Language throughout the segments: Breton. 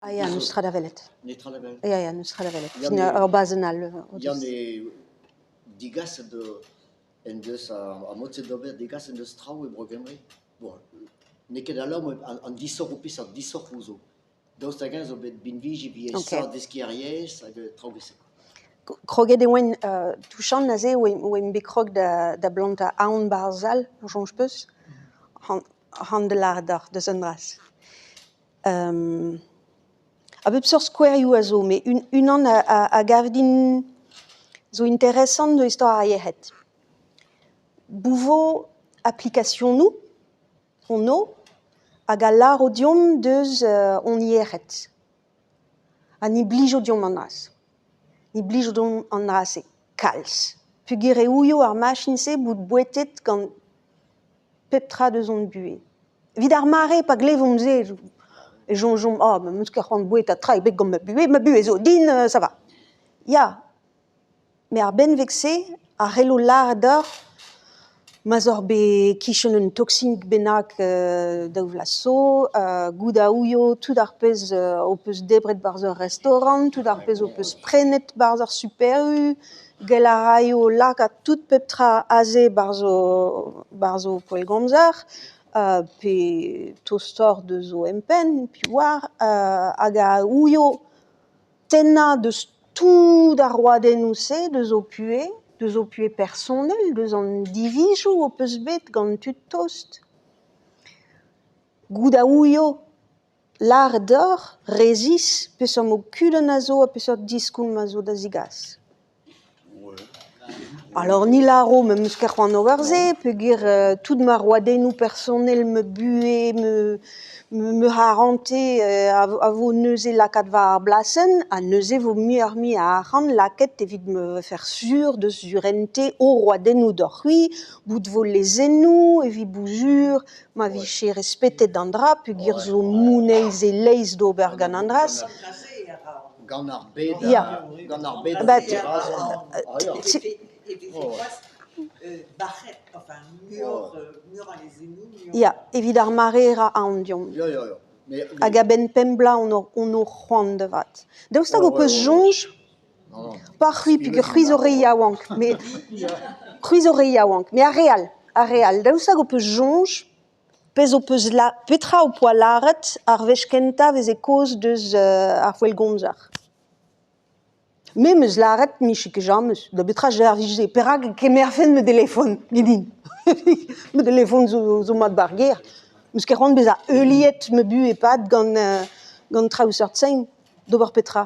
Ah ya, n'eus tra da welet. Netra da welet. Ya, ya, n'eus tra da welet. Ya, Fin, mais- ur bazenn all o Ya, deus. mais degaset en deus ar mod-se d'ober, degaset en deus traoù e Bro-Gembre. Bon, n'eo ket al lamm an disoc'hoù peseurt disoc'hoù zo. Daoust hag-eñ zo bet binviji evit aesaat deskiñ ar yezh hag traoù evel-se. Kroget e oan touchant aze, oan bet krog da blantañ aon 'barzh sal, soñj 'peus, c'hoant da lâret deoc'h deus un dra. A bep seurt skouerioù a zo met unan a gav din zo interesant zo istor ar yec'hed. Bout 'vo aplikasionoù hon o hag a lâro deomp deus hon yec'hed. Ha ni blijo deomp an dra-se. Ni blijo deomp an dra-se kalz. Peogwir e ouio ar machin-se bout bouetet gant pep tra deus hon buhez. Evit ar mare pa glevomp se e soñjomp ah ma 'm eus ket c'hoant bouetañ tra ebet gant ma buhez, ma buhez zo din, ça va. Ya, Met ar benveg-se a c'hello lâret deoc'h ma'z oc'h bet e-kichen un toksin bennak daou vloaz zo, goût a ouio tout ar pezh ho peus debret 'barzh ur restaorant, tout ar pezh ho peus prenet 'barzh ar Super-U, gell a raio lakaat tout pep tra aze 'barzh ho poellgomzer pe tostoc'h deus ho empenn, piv 'oar, hag a ouio tennañ deus tout ar roadennoù-se deus ho puhez, deus ho puhez personel, deus an divizoù ho peus bet gant tud tost. Goût a ouio lâret deoc'h resis peseurt mod kudenn a zo ha peseurt diskoulm a zo da zegas. Alors ni 'lâro ma 'm eus ket c'hoant ober se peogwir tout ma roadennoù personel, ma buhez, ma c'harantez a vo neuze lakaat war ar blasenn ha neuze e vo muioc'h-mui a arc'hant lakaet evit me faire sur deus surentez ho roadennoù deoc'h-c'hwi, bout 'vo lezennoù evit bout sur ma vije respetet an dra peogwir zo moneiz e-leizh d'ober gant an dra-se. Gant ar bed, Ya. gant ar bed Bah, dirazon. Ah, ya. Ya, evit ar mare e ra aon deomp. Ya, ya, ya. Mais, Hag a-benn pemp bloaz on o c'hoant da vat. Daoust hag ho peus soñj Non, non. Pas c'hwi, peogwir c'hwi zo re yaouank, met c'hwi zo re yaouank, met ar re all, ar re all. Daoust hag ho peus soñj Pezh ho peus petra ho poa lâret ar wech kentañ 'veze kaoz deus ar poellgomzer? Me 'm eus lâret 'mije ket james. Da betra servij se? Perak e kemerfen ma telefon ganin? Ma telefon zo mat 'ba 'r gêr. 'Meus ket c'hoant bezañ heuliet ma buhez e-pad gant gant traoù seurt-se. D'ober petra?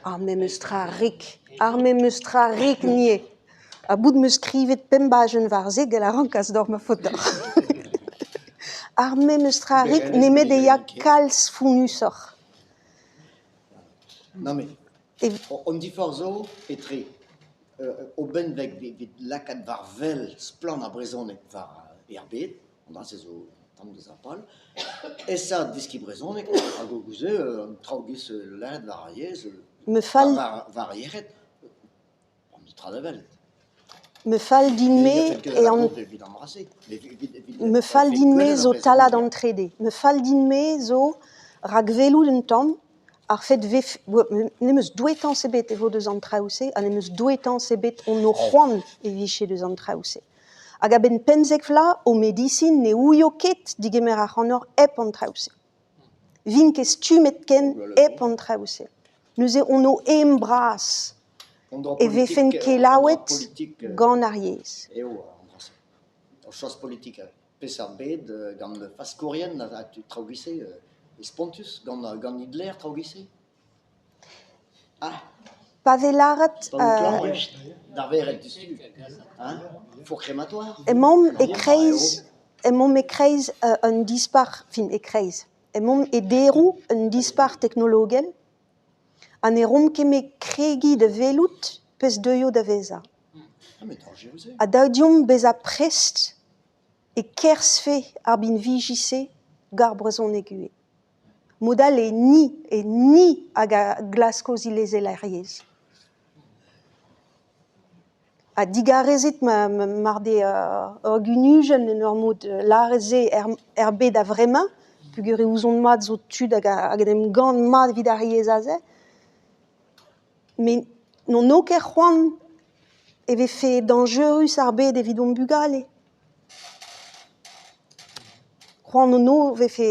Ar memes tra rik, ar memes tra rik nie. Ha bout 'm eus skrivet pemp bajenn war se gell a rankas d'ober ma faot deoc'h. Ar memes tra rik nemet e ya kalz fonnusoc'h. Non mais an diforc'h zo etre o benveg evit lakaat war wel splann ar brezhoneg war er bed, An dra-se zo un tamm deus ar pal. Aesaat deskiñ brezhoneg hag o gouze an traoù giz lâret war ar yezh, Me fall war ar yec'hed, an tra da welet. Me fall din-me e an Me fall din-me zo talad an trede. Me fall din-me zo rakwelout un tamm ar fed 'vef n'em eus douetañs ebet e vo deus an traoù-se ha n'em eus douetañs ebet on o c'hoant e vije deus an traoù-se. Hag a-benn pemzek vloaz ho medisin ne ouio ket degemer ac'hanoc'h hep an traoù-se. Vint ket stummet ken hep an traoù-se. Neuze on o bras e vefen kelaouet gant ar yezh. Eo an dra-se. Ur choaz politikel. Peseurt bed gant faskourien ha traoù giz-se spontus gant gant Hitler traoù giz-se? Ah Pa vez lâret emaomp e-kreiz emaomp e-kreiz un dispac'h, fin e-kreiz, emaomp e deroù un dispac'h teknologel ha ne roomp ket met kregiñ da welout pezh deuio da vezañ. Ha dav deomp bezañ prest e kerzhfe ar binviji-se gant ar brezhoneg ivez. Mod all eo ni, eo ni hag a glasko zilezel ar yezh. Ha digarezit ma mar deo ur gunujenn en ur mod lâret se er bed a-vremañ Peogwir e ouzon mat zo tud hag hag en em gann mat evit ar yezh aze. Met n'on ket c'hoant e vefe dañjerus ar bed evit hon bugale. C'hoant hon eus 'vefe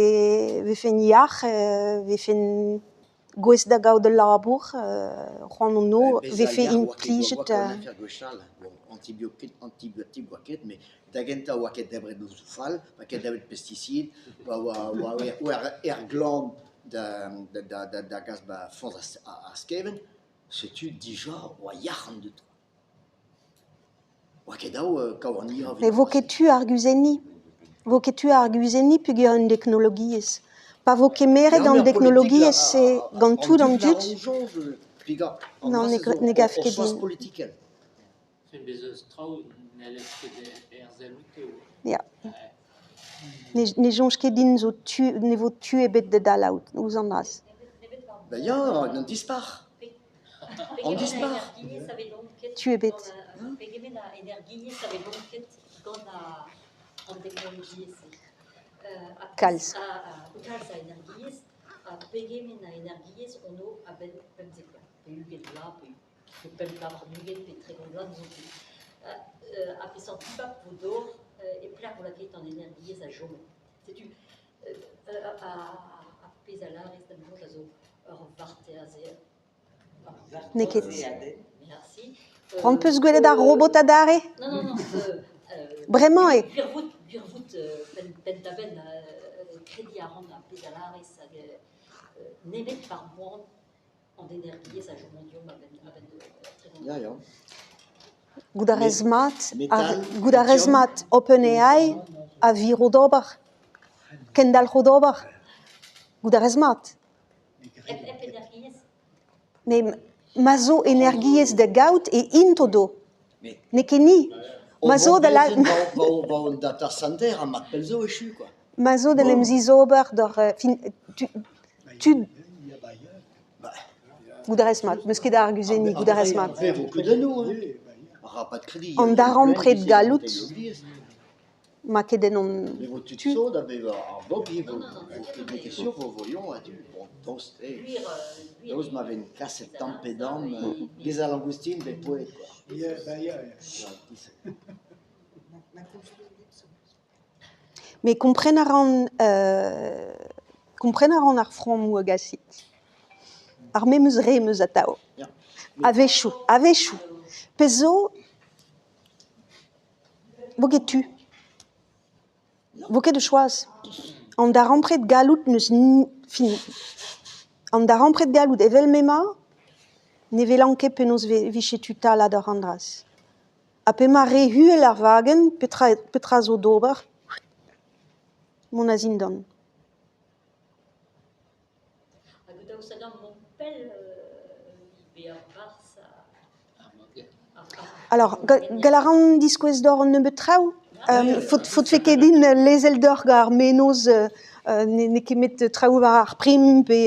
'vefent yac'h, 'vefent gouest da gaout ul labour, c'hoant hon eus 'vefe implijet. Bezañ yac'h 'oa ket gwechall, bon antibiotik 'oa ket met da gentañ 'oa ket debret louzoù fall, 'oa ket debret pestisid, 'oa aer glan da gas 'ba foñs ar skevent, setu dija 'oa yac'h an dud. 'Oa ket dav kaout an hirañ evit Ne vo ket tu arguzenniñ, 'vo ket tu arguzenniñ peogwir an deknologiezh. Pa vo kemeret an deknologiezh-se gant tout an dud… Nann ne gav ket din. Ya. Ne soñj ket din zo tu ne vo tu ebet da dalañ ouzh an dra-se. Ben ya, an dispac'h ! An dispac'h ! Tu ebet. Kalz. N'eo ket. C'hoant 'peus gwelet ar robot adarre ? Bremañ eo. Goût a rez mat goût a rez mat OpenAI a viro d'ober, kendalc'ho d'ober, goût a rez mat. Met ma zo energiezh da gaout e int o do, n'eo ket ni. Ma zo da ma zo d'en em zizober doc'h tud goût a rez mat, n'eus ket da arguzenniñ, goût a rez mat. An darempred galloud 'Ma ket en hon tu. Met kompren a ran kompren a ran ar frammoù a gasit. Ar memes re 'm eus atav. A-wechoù, a-wechoù. Pezh zo 'Vo ket tu. 'Vo ket da choaz. An darempred galloud n'eus fin an darempred galloud evel m'emañ ne welan ket penaos e vije tu talañ doc'h an dra-se. Ha p'emañ re uhel ar wagenn petra petra zo d'ober ? Mont a-zindan. Alors gall a ran diskouez deoc'h un nebeud traoù ? Faotfe ket din lezel deoc'h gant ar mennozh n'eo ket met traoù war ar prim pe…